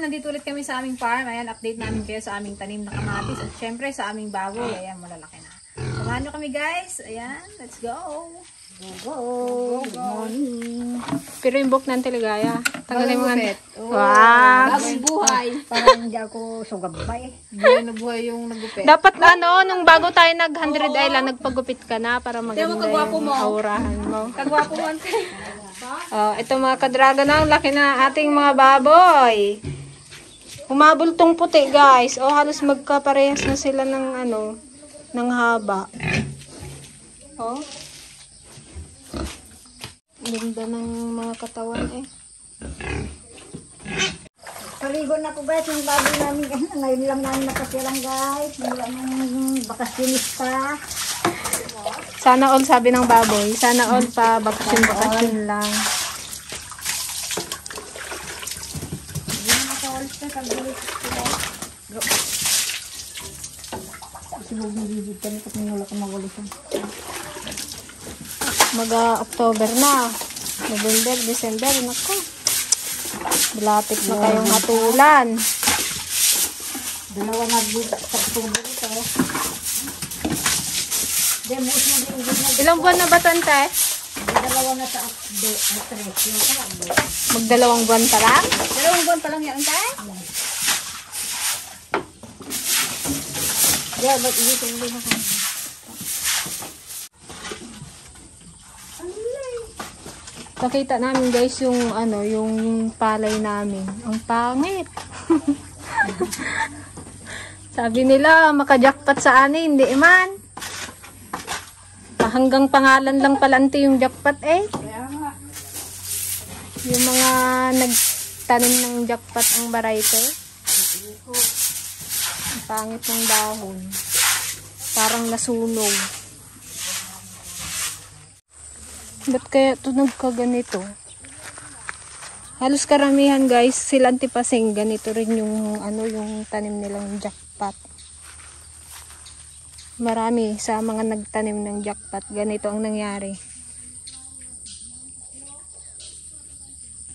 nandito ulit kami sa aming farm. Ayan, update namin kayo sa aming tanim na kamatis. At syempre sa aming baboy. Ayan, malalaki na. Samahan nyo kami guys. Ayan, let's go. Go. Good morning. Pero yung buhok ng teligaya. Tanggalin mo nga. Wow. Bagong buhay. Parang hindi ako sugabay. Buhay na buhay yung nagupit. Dapat nung bago tayo nag-100 Island, nagpagupit ka na para maganda yung aurahan mo. Kagwapo mo ante. Ito mga kadragon, ang laki na ating mga baboy. Humabultong puti guys. Halos magkaparehas na sila ng ng haba. Ganda ng mga katawan Paligo na ko guys, yung bago namin. Ngayon lang namin nakasirang guys. Mula nung bakasyonista. Sana all, sabi ng baboy. Sana all pa, bakasyon lang. Hindi na nakawalis na kagalit sila. Kasi bubibigid kami kasi wala ka magwalisan. October na. November, December, nako. Malapit na kayong hatulan. Dalawa na buta sa October ito. Demos na din. Ilang buwan na ba ito, ante? Dalawa na sa update. Magdalawang buwan pa lang? 2 buwan pa lang yan ante. Yeah, ba't iitong din ako? Pakita namin guys yung yung palay namin. Ang pangit. Sabi nila maka-jackpot sa ani, hindi man. Hanggang pangalan lang palante yung jackpot Yung mga nagtanim ng jackpot ang variety. Ang pangit ng dahon. Parang nasunog. Ba't kaya ito nagkaganito? Halos karamihan guys, sila antipasing ganito rin yung yung tanim nilang jackpot. Marami sa mga nagtanim ng jackpot, ganito ang nangyari.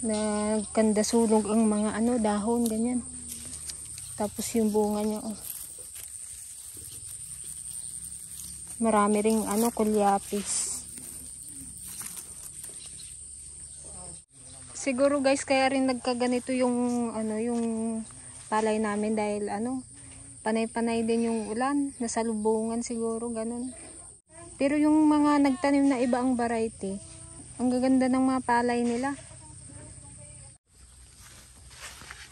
Nagkanda sunog ang mga dahon, ganyan. Tapos yung bunga niya, marami ring kulyapis. Siguro guys, kaya rin nagkaganito yung yung palay namin dahil panay-panay din yung ulan, nasalubungan siguro ganun. Pero yung mga nagtanim na iba ang variety, ang gaganda ng mga palay nila.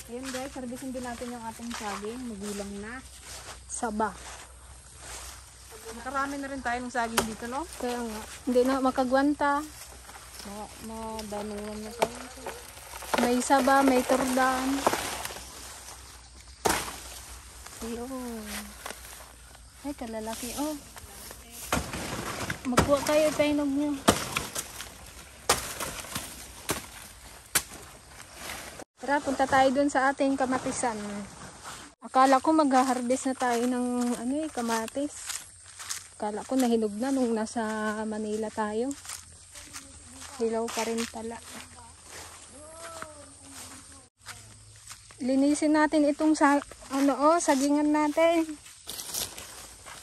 Ayan guys, harvestin din natin yung ating saging, magulang na. Saba. Nakarami na rin tayo ng saging dito, no? Kaya nga, hindi na makagwanta. Madanuhan na tayo. May saba, may turdan. Ay, kalalaki. Magkuha kayo, painog nyo. Tara, punta tayo dun sa ating kamatisan. Akala ko mag-harvest na tayo ng kamatis. Akala ko nahinog na nung nasa Manila tayo. Hilaw pa rin pala. Linisin natin itong sagingan natin.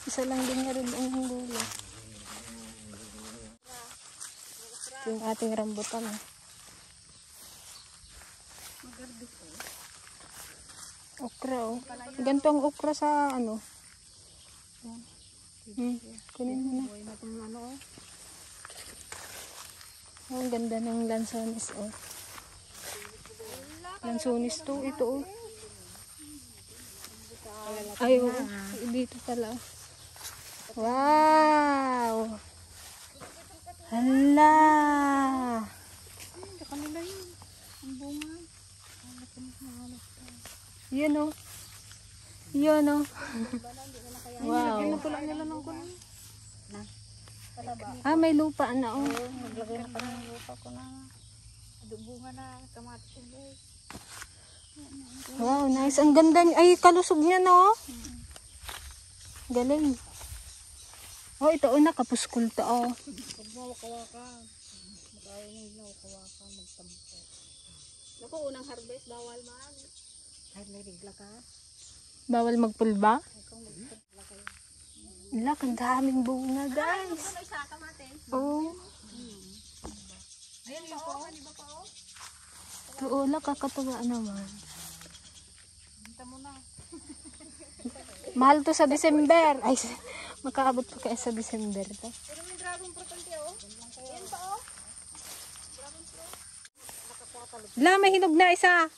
Isa lang din nga rin ang gulo. Yung ating rambutan. Okra Ganito ang okra sa kunin mo na. Ang ganda ng lansones Lansones to, ito Ay, dito pala. Wow! Hala! Kanila yun. Ang bunga. Yun Yun Wow! Pula nila ng kunin. May lupa na Maglagay na pa ng lupa ko na. Bunga na kamatis guys. Wow, nice. Ang ganda niya. Ay, kalusog niya, no? Galing. Ito, nakapuskul to, Huwag mo waka-waka. Kaya nyo waka-waka magtampo. Naku, unang harvest, bawal man. Bawal magpulba? Lak, ang daming bunga, guys. Oo. Ayan pa oh, di ba pa oh? Tuula, kakatuwa naman. Hinta mo na. Mahal to sa December. Ay, makaabot pa kaya sa December to. Pero may dragon fruit ang tiyo oh. Ayan pa oh. La, may hinog na isa.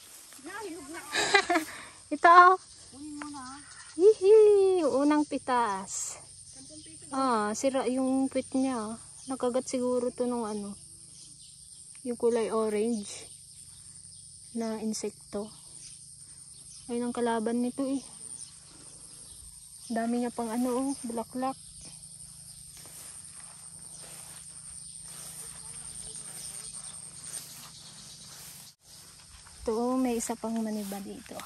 Ito oh. Kunin mo na. Hihi, unang pitas. Sira yung pit niya. Nakagat siguro to nung ano. Yung kulay orange na insekto. Ayun ang kalaban nito eh. Dami niya pang ano oh, bulaklak. Ito oh, may isa pang maniba dito.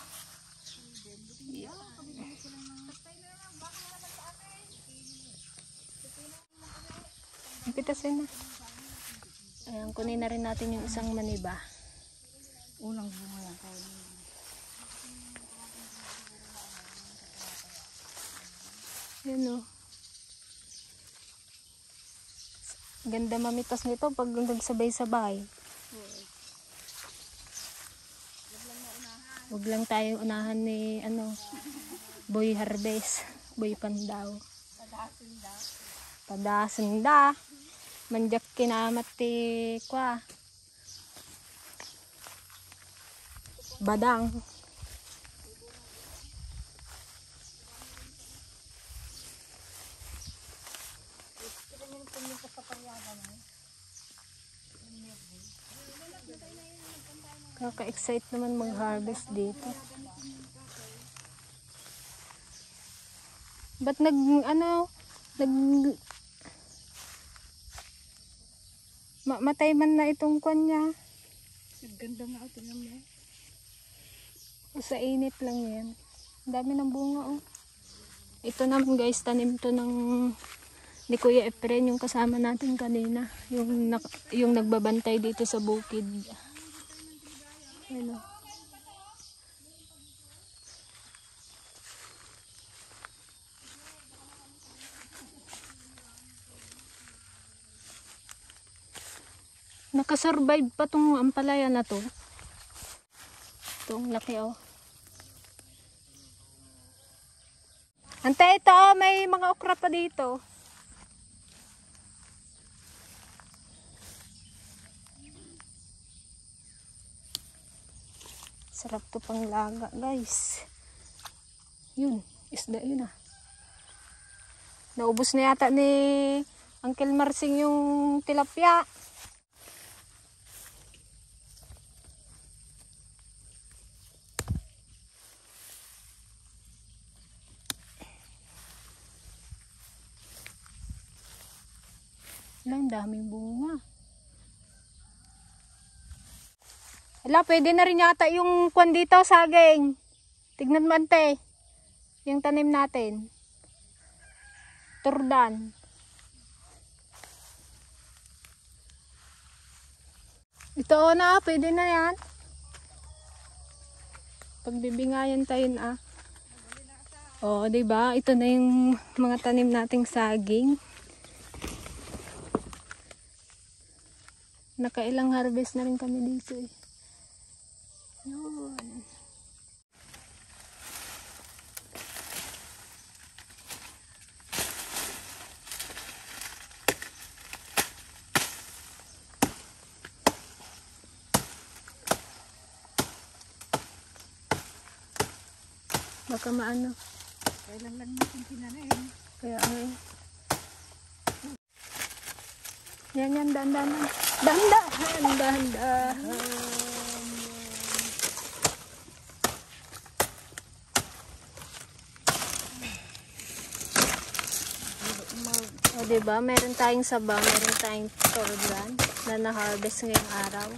Pitasin na. Ayan, kunin na rin natin yung isang maniba. Unang bunga yan. Yan o. Ganda mamitas nito pag nagsabay-sabay. Huwag lang tayo unahan ni Boy Harvest. Boy Pandaw. Padasin da. Manjak kinamat ti kwa. Badang. Kaka-excite naman mag-harvest dito. Ba't matay man na itong kwan niya. Ganda nga ito naman. O sa init lang yan. Ang dami ng bunga oh. Ito naman guys, tanim to ng ni Kuya Efren, yung kasama natin kanina. Yung nagbabantay dito sa bukid. Ayan oh. Nakasurvive pa tong ampalaya na to. Itong laki oh. Antay ito oh, may mga okra pa dito. Sarap to pang laga guys. Yun, isda yun ah. Naubos na yata ni Uncle Marsing yung tilapia. Ang daming bunga. Ala, pwede na rin yata yung kwan dito, saging. Tignan mo ante. Yung tanim natin. Turdan. Ito na, pwede na yan. Pagbibingayan tayo na. Oo, diba? Ito na yung mga tanim nating saging. Nakailang harvest na rin kami dito eh. Yun. Baka maano. Kailan lang natin tinanim. Kaya yan, dahan-dahan. Dahan-dahan. O diba, meron tayong saba, meron tayong turdan na na-harvest ngayong araw.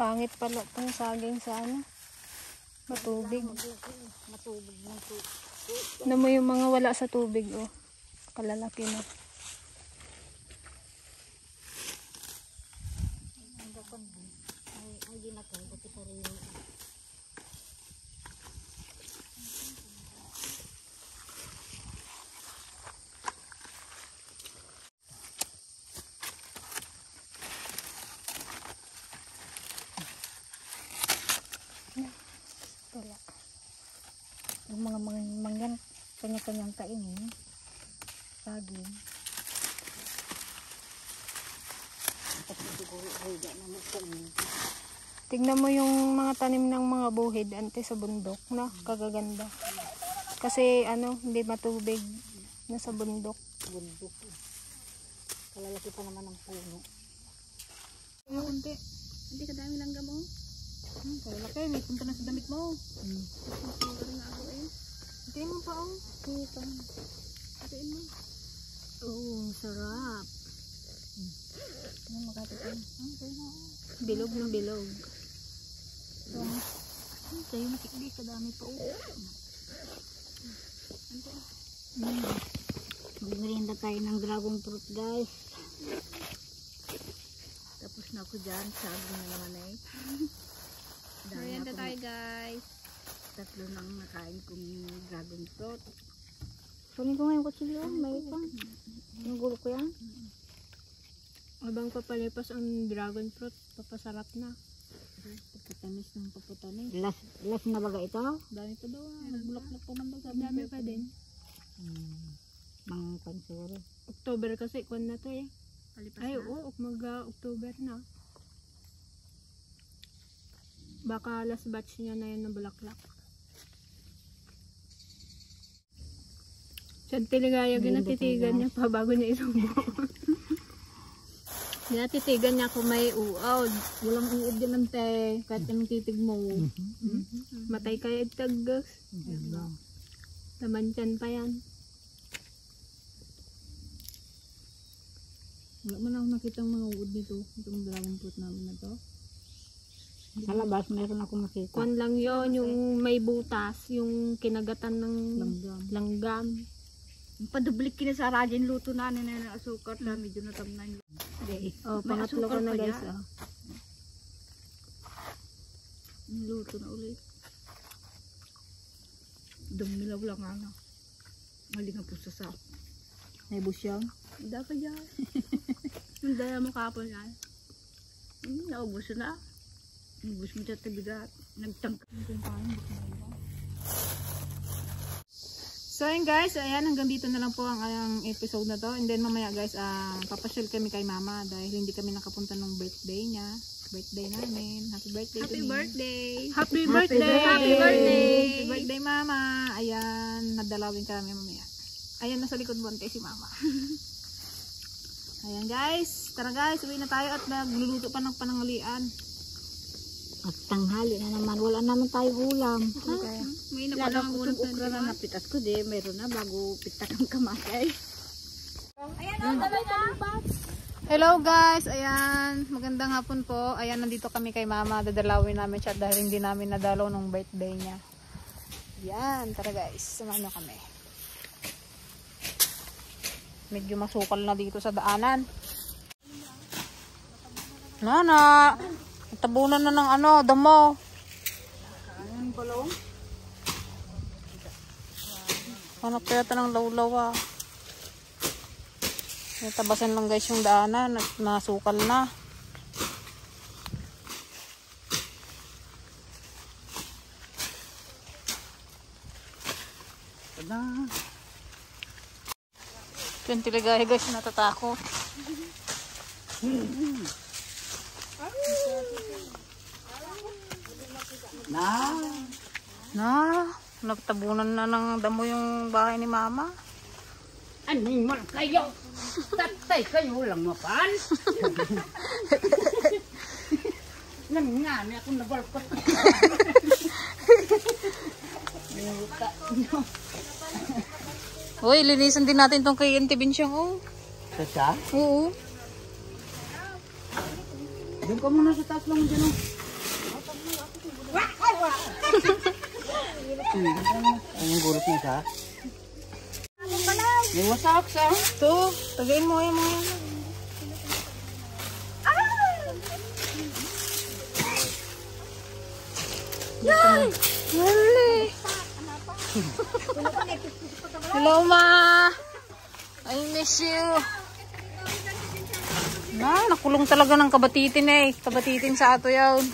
Pangit pala itong saging sa ano. Matubig. Matubig ng tubig. Ano mo yung mga wala sa tubig, oh. Kalalaki na. Ay, di na ko. Buti ka rin. Wala. Yung mga mangyan, kanya-kanyang kainin. Saging. Tapos siguro, huwag na magkainin. Tignan mo yung mga tanim ng mga buhid ante sa bundok na kagaganda. Kasi ano, hindi matubig na sa bundok. Bundok. Kalalaki pa naman ang puno. Yung unti. Hindi ka dami langgam mo. Kalalaki, may punta na sa damit mo. Magaling na ako eh. Hintayin mo pa oh. Hintayin mo. Oo, sarap. Ano makatipan? Bilog na bilog. Sa'yo natikdi, kadami pa oh. Magmerienda tayo ng dragon fruit, guys. Tapos na ako dyan. Sabi na naman eh. Merienda tayo guys. Tatlo nang nakain kong dragon fruit. Kunin ko ngayon kutsilyo. May ito. Yung gulo ko yan. Habang papalipas ang dragon fruit, papasarap na. Paputanis ng paputanis. Last na baga ito? Dami pa daw. Nagbulak-bulak pa ng baga. Dami pa din. Mga pansuro. October kasi, kwan na to eh. Palipas Ay, na. oo, mag-October na. Baka last batch niya na yun na bulaklak. Siya tiligaya, ginatitigan niya pa bago niya isubo. Ginatitigan niya kung may uaw. Walang uod din ng te. Kahit yung titig mo. Matay kaya itaggas. Laman tiyan pa yan. Wala man ako nakita mga uod dito. Itong dragon fruit namin na to. Sa labas, meron ako makita. Kwan lang yon yung may butas, yung kinagatan ng langgam. Padublik kina sa rajin luto na ng asukar na medyo natamnan. Oh, pangatlo ko na guys. Oh. Luto na ulit. Dumilaw lang nga. Mali nga po sa may busyang. Dapat yan. Yung dala mo kapon yan. Naubos na. Naubos mo siya tabigat. Nagtangka. So ayun guys, ayan hanggang dito na lang po ang episode na to. And then mamaya guys, papasyal kami kay mama dahil hindi kami nakapunta nung birthday niya. Birthday namin. Happy birthday to me. Happy birthday! Happy birthday! Happy birthday mama! Ayan, nadalawin kami mamaya. Ayan, nasa likod mo si mama. Ayan guys, tara guys, uwi na tayo at nagluluto pa ng pananghalian. At tanghali na naman. Wala naman tayong ulam. May Lalo ko itong ukra na napitas ko di. Meron na bago pitak ang kamatay. Hello guys, ayan, magandang hapon po. Ayan, nandito kami kay mama, dadalawin namin siya dahil hindi namin nadalaw nung birthday niya. Yan, tara guys, samahan niyo kami. Medyo masukal na dito sa daanan. Nana, tabunan na ng damo. Hanap kaya ito ng lawlaw ah. Tabasan lang guys yung daanan at masukal na. Yung tiligay guys, natatakot. Nagtabunan na ng damo yung bahay ni mama. Animal kayo! Tatay kayo lang mapan! Nangyari ako nabalkot. Uy, linisan din natin tong kay Auntie Binsyang oh. Sasa? Oo. Doon ka muna sa taas lang dyan oh. Ang gulot niya siya. May wasak sa. Ito, tagayin mo yung mga yan. Hello, Ma. I miss you. Nakulong talaga ng kabatitin eh. Kabatitin sa ato yun.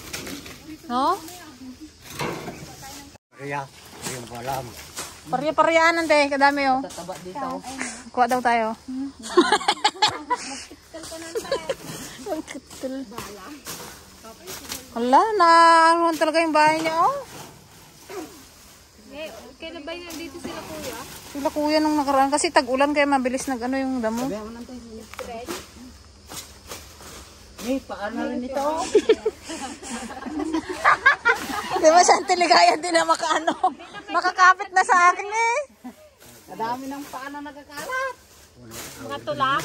No? Kaya, yung walam. Parya-paryaan nante, kadami oh. Tataba dito. Kuha daw tayo. Hala, na talaga yung bahay niya oh. Kailan ba yun dito sila kuya? Sila kuya nung nakaraan kasi tag-ulan kaya mabilis nag-ano yung damo. Sabi mo nante. Paano rin ito? Di ba siya Ligaya din na makaano? Makakapit na sa akin eh. Kadami ng paano nagkakalat. Mga tulak?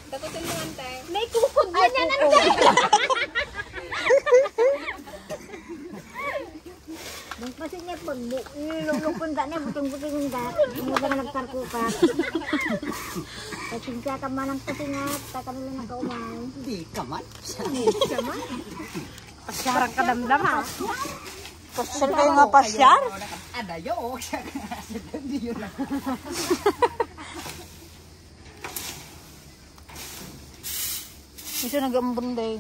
Takutin mo ante. May kukod ba niya na Nung kasi niya pag nilulungkon da niya, buting-buting yung da. Hindi ka nagtarkukat. Kasing ka man ang kasingat, takanila na kaumay. Hindi ka man. Pasyarang kadamdam ha. Pasyar kayo nga pasyar? Adayo. Hindi yun. Kasi nag-ambon din.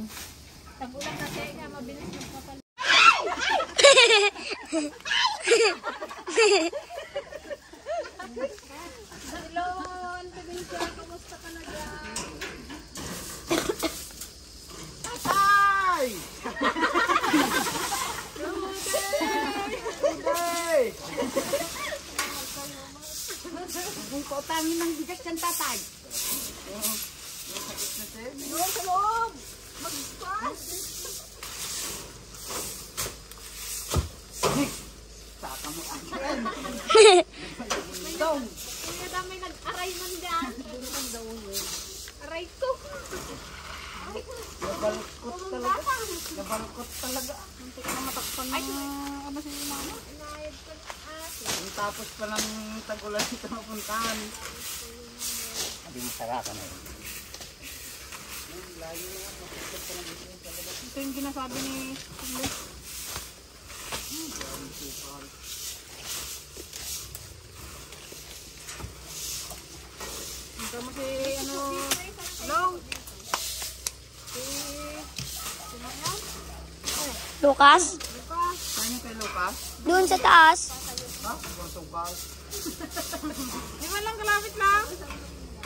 Tag-ulan kasi nga mabilis magpapal. Hello, Antabinsya. Kamusta ka na dyan? Ay! Kung pautangin ng bigas yan, tatay. Doon sa loob! Mag-squat! Saka mo ang Kaya dami nag-aray man dyan. Aray ko! nabalkot talaga. Nabalkot talaga. Hindi ka na matakpan na ano si mama. Inayad ko na aso. Tapos pa ng tag-ulan ito mapuntahan. Sabi mo saraka na yun. Ito yung ginasabi ni Luke. Ito mo si ano, hello? Lucas, Saan yung kay Lucas? doon sa taas. Ha? Gosong bal. Di man lang kalapit lang.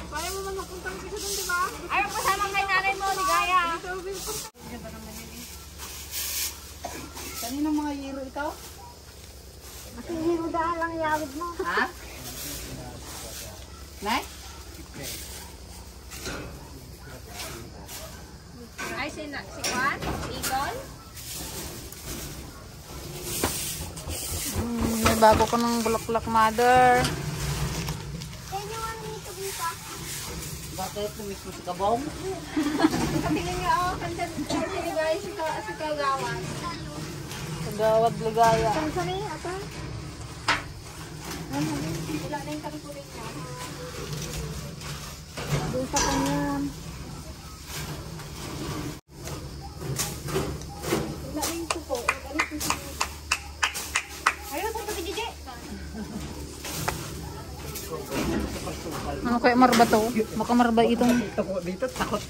Kaya mo man magpuntang dito doon, di ba? Ayaw pasama kay nanay mo, Ligaya. Kaninong mga yero ito? Masihiro daan lang yawid mo. Ha? Nay? Ay, si Juan? Eagle? May bago ko ng bulaklak, mother. Bakit mismo sa kabong? Tingnan niyo ako, kansan si Ligaya, si Kagawan. Kagawad Ligaya. Sorry, apa? Wala na yung tangkulin niya. Doon sa kanya. Wala na yung tupo. Ayaw, sa pati Gigi. Ano kaya marba to? Baka marba itong Takot dito, takot.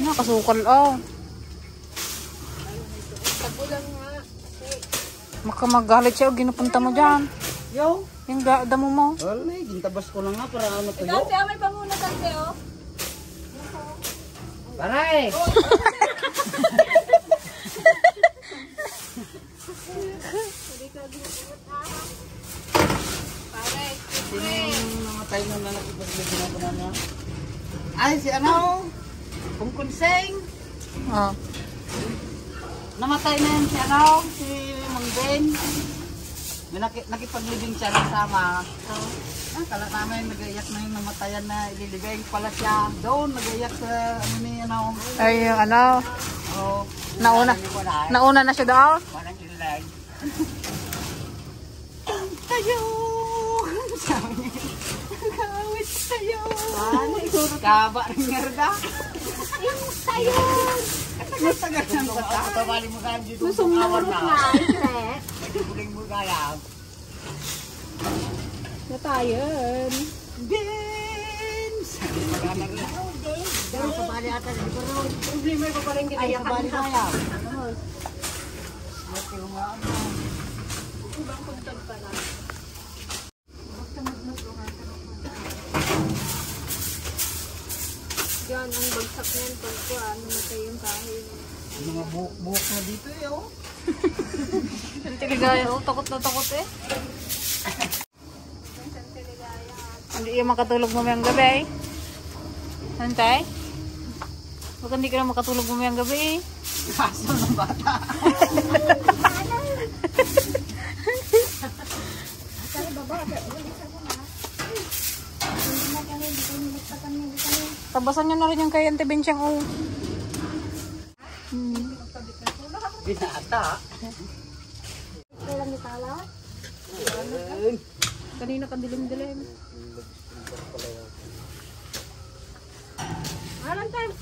nakasukal oh. Tagulang nga. Baka magalit siya o ginupunta mo dyan. Yo! Yung damo mo. Wala eh, gintabas ko na nga para ano to yo. Kasi may panguna kasi, oh. Paray! Pare, Sino yung namatay nung nakipag-libin ako na niya? Ay, si ano? Kung kunseng. Oh. Namatay na yan si ano? Si Mang Ben. May nakipaglibing siya nasama. Kala namin nag-iyak na yung namatayan na ililibing pala siya. Doon nag-iyak sa ano ni ano. Ay, yung ano, Oh, nauna na siya daw. parang ilag. tayo. Mag-awit tayo. Ano, ituro kaba rin ngerda. Tayo! Tagal ng bata. Tabali mo kayo dito. Sumunod na, Isret. Nagpuling mo kaya. Natayan. Beans! Pero sabali ata na dito ron. Problema ko pa rin kita. Ay, sabali kaya. Okay, mga ano. Ibang kuntag pala. Yan, ang bagsak niyan pag namatay yung kahoy. Mga buhok na dito eh, oh. Santiligaya, oh, takot na takot eh. Hindi yung makatulog mamayang gabi eh. Santay? Baka hindi ka na makatulog mamayang gabi eh. Kaso ng bata. Tabasan nyo na rin yung kay Auntie Bensyang oh. Binata. Kailan ni Tala? Kanina ka dilim-dilim. Alam time.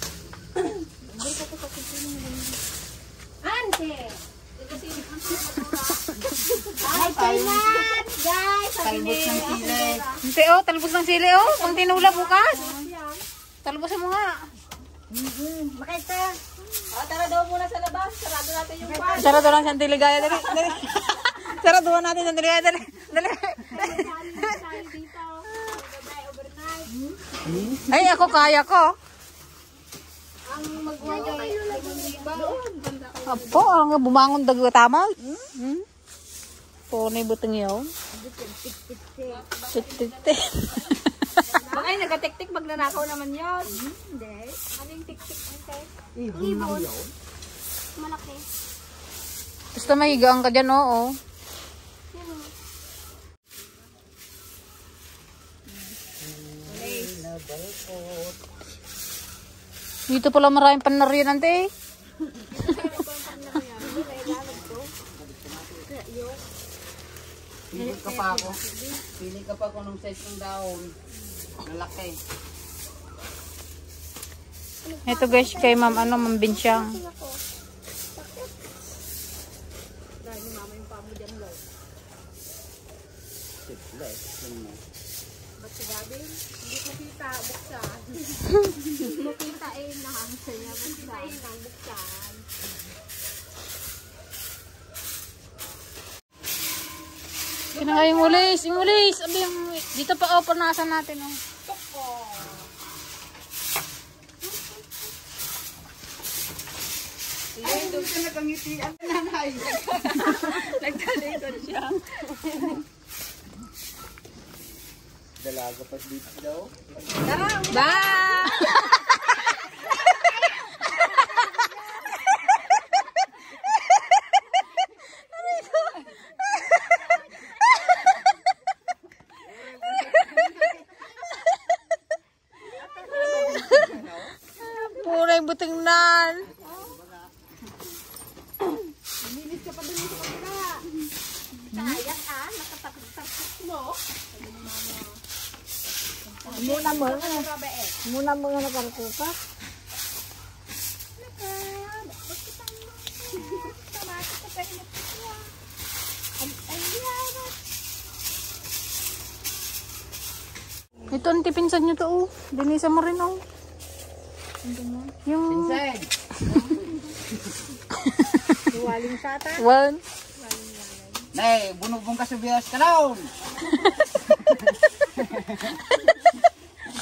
Ante! Ay, kailan! Guys! Talbos ng sili. Ante oh, talbos ng sili oh. Kung tinula bukas. Talbos mo nga. Makita! Tara daw muna sa labas. Sarado natin yung bar. Sarado lang siyang tiligaya. Dali, dali. Sarado natin siyang tiligaya. Dali, dali. Tayo dito. Overnight. Ay, ako kaya ko. Ang magwagay ay mag-ibaw. Apo, ang bumangon dago tama. Po na ibutang yaw. Tik-tik-tik. Ay, nagatik-tik. Magnanakaw naman yun. Hindi. Ano yung tik-tik? Ibon. Malaki. Basta mahigaan ka dyan, oo. Dito pala maraming panariyan, ante. Pili ka pa ako. Pili ka pa ako ng size ng daon. Malaki. Ito guys, kay ma'am, ma'am Bensyang. Makita ay nakakasa niya. Makita ay nakakbuksan. Kinangay yung ulis, yung ulis. Abi, dito pa, oh, panasan natin, oh. Ay, doon ka nakangitian, nanay. Nagtalikod siya. Dalaga pa dito daw. Bye! Puray butingnan. Linis ka pa dun sa kabila. Sayang nakapagtapos mo. Muna mo nga nakarkuka. Ito ang tipinsan nyo to, oh. Dinisa mo rin, oh. Yung... Vincent! Waling sata. One. Nay, bunubong ka sa biyas ka daw.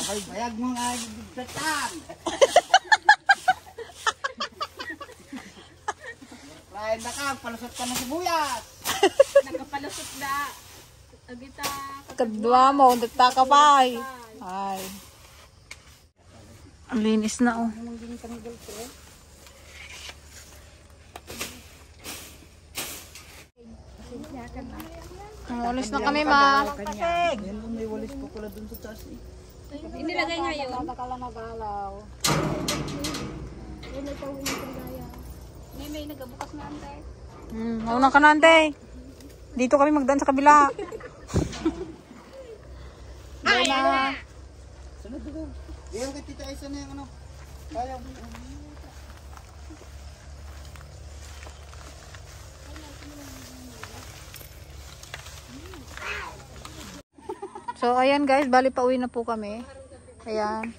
Abay, bayag mo nga bigtatan. Lain na ka, palusot ka ng sibuyas. Nakapalusot na. Agita. Kadwa mo, data ka pa, ay. Ay. Ang linis na, oh. Umalis na kami, ma. Yan, may walis pa pala dun sa taas eh. Inilagay ngayon. Nakakala nagalaw. May nagabukas na antay. Mauna ka na, ante. Dito kami magdaan sa kabila. Mama. Sunod doon. Iyan kay Tita Isa na yung ano. Kaya. So, ayan guys, bali pa uwi na po kami. Ayan.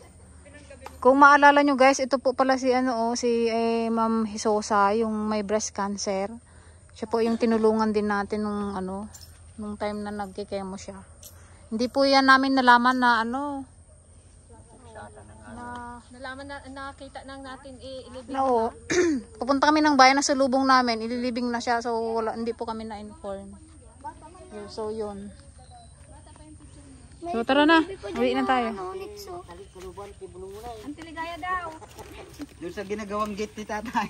Kung maalala nyo guys, ito po pala si si Ma'am Hisosa, yung may breast cancer. Siya po yung tinulungan din natin nung time na nagkikemo siya. Hindi po yan namin nalaman na Nalaman na, nakita nang natin ilibing. Oo. Pupunta kami ng bayan na salubong namin, ililibing na siya. So, hindi po kami na-inform. So, yun. So, tara na. Uwi na tayo. Ang tiligaya daw. Doon sa ginagawang gate ni tatay.